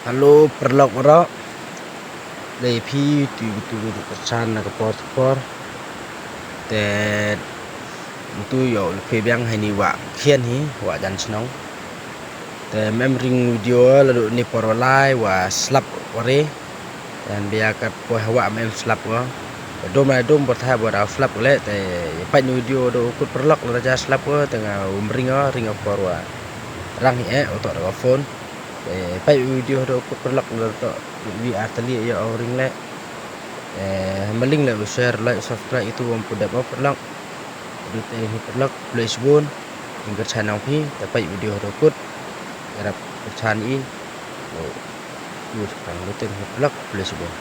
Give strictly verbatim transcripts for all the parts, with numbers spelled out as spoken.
Hello, paralok baroh. Dei phi tu tu tu tu kyrchan na ka por tu por. Te tu yo phi biang hai ni wa khian hi wa jan chnong. Te mem ring video la du ni por wa lai wa slap wa re. Yan bia kat poi hawa mem slap wa. Dom la dom por tha wa da slap le te pait ni video do kut paralok la ja slap wa te nga um ring wa ring wa por wa. Rang hi eh oto da phone. Te pait video do kut paralok la to. Wi artali ya o ring le. Eh, maling le u share, like, subscribe itu wam pudap o paralok. Duteng hi paralok, please bun. Ingkar channel phi, te pait video do kut. Yarap kyrchan i. Oh, tu sekarang duteng hi paralok, please bun.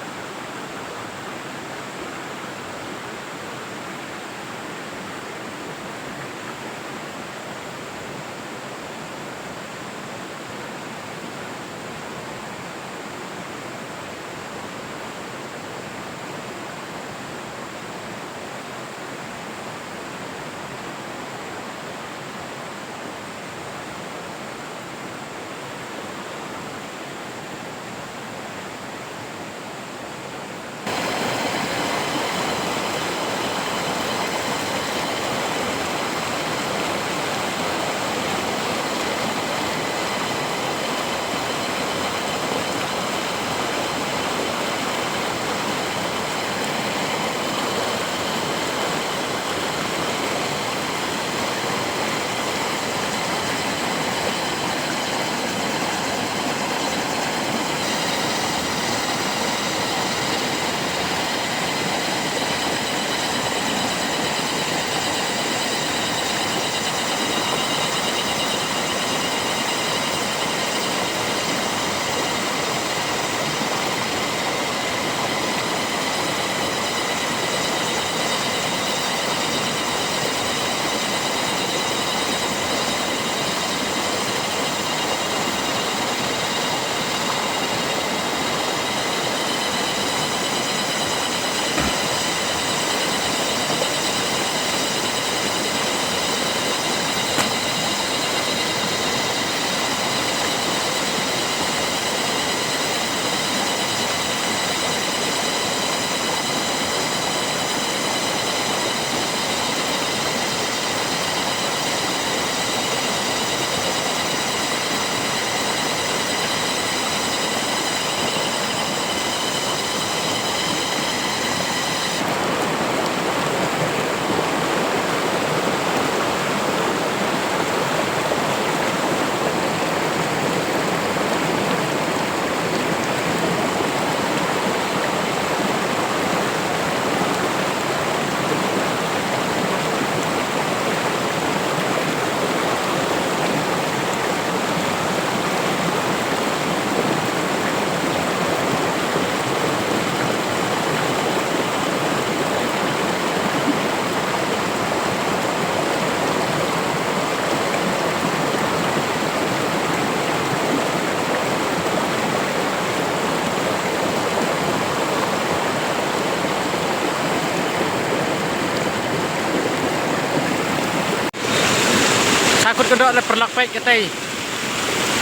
Sakut ka doh le paralok peit katei.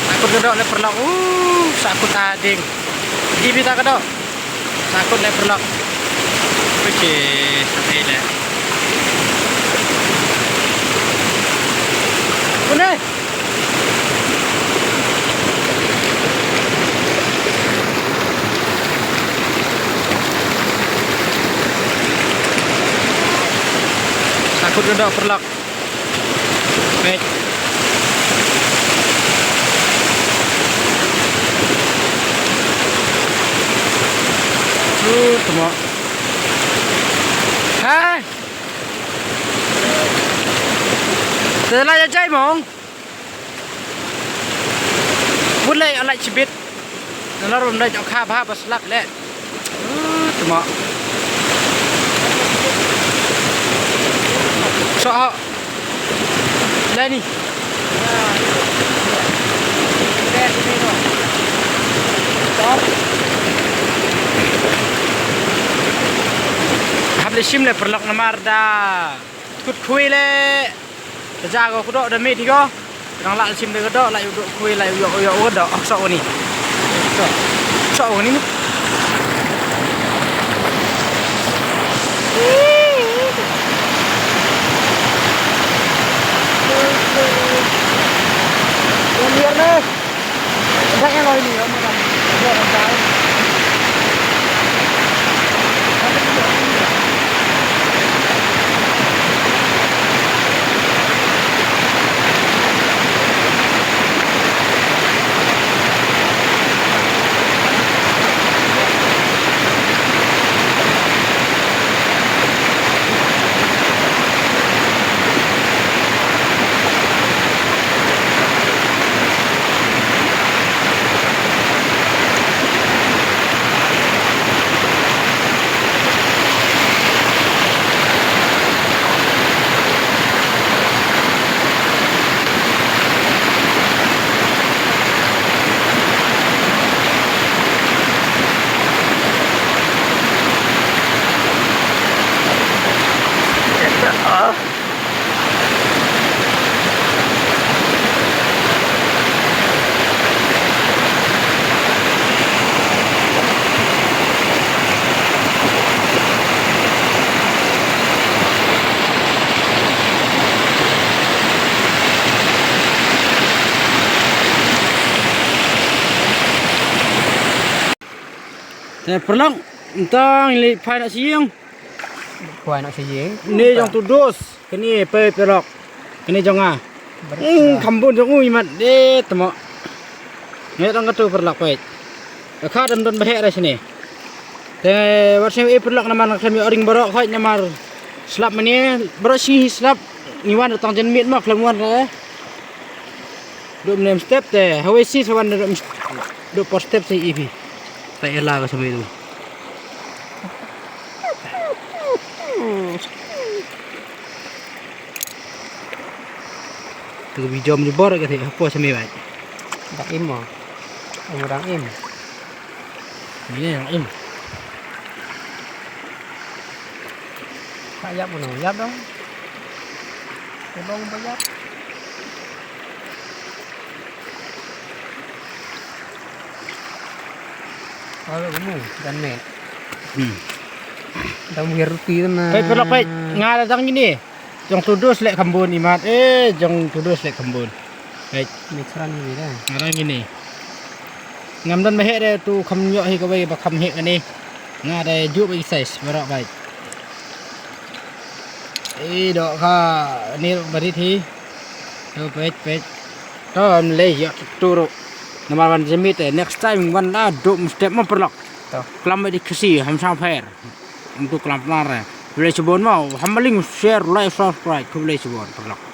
Sakut ka doh le paralok. Uh, sakut ta ding. Ibi ta ka doh. Sakut le paralok. Oke, sampai le. Une. Sakut ka doh paralok. Peit. Uh, tmo. Hai. Te la ïa jai mong. Bun lei ala chibit. Nalor bam da jok kha bha ba slap le. Uh, tmo. So ho. Leni. Hap le shim le paralok namar da kut khui le. Te ja ko kdoh da mih di ko. Dang lah shim de kdoh, lah ïoh khui, lah ïoh, ïoh kdoh, ok, sok ni. Chao ni. Buen viernes. Dah yang lain ni, kamu dah. Dah dah. Te paralok, mynta ngi leit phai noh sha ïing. Phai noh sha ïing. Ni jong tu dos, kane peit paralok. Kane jong nga. Hmm, kham bun jong u imat. Eh, temo. Ngi dang katu paralok peit. Ka kha dang don ba heh re shane. Te wat sngewsih paralok namar khlem ïoh ring baroh khoit namar slap mane baroh shi slap ngi wan tang jan miet mo khlem wan re. Dum nem step te, hawei shi sa wan dum, dum por step sa ipi. Ta ela ka sa mai tu. Tu bi jom di bor ka te hapo sami bai. Dak im mo. Im dang im. Ni yang im. Tak yap mo, yap dong. Tolong bayar. Kalau kamu dan me. Hmm. Dang mir ruti tu na. Peit paralok peit, nga la dang ini. Jong tu dos leh kham bun imat. Eh, jong tu dos leh kham bun. Peit. Ni kran ni da. Nga dang ini. Ngam don ba heh re tu kham ïoh hi kawei ba kham heh kane. Nga da ju ba i size baroh peit. Eh, dok ha ni ba rit hi. Tu peit peit. Tu am leh ïoh tu ru. Namar wan jemit eh. Next time wan la dum step mo paralok. Tu. Klam di kasi ham sang pher. Untuk klam plar eh. Khublei shibun mo. Ham ba link share like subscribe. Khublei shibun paralok.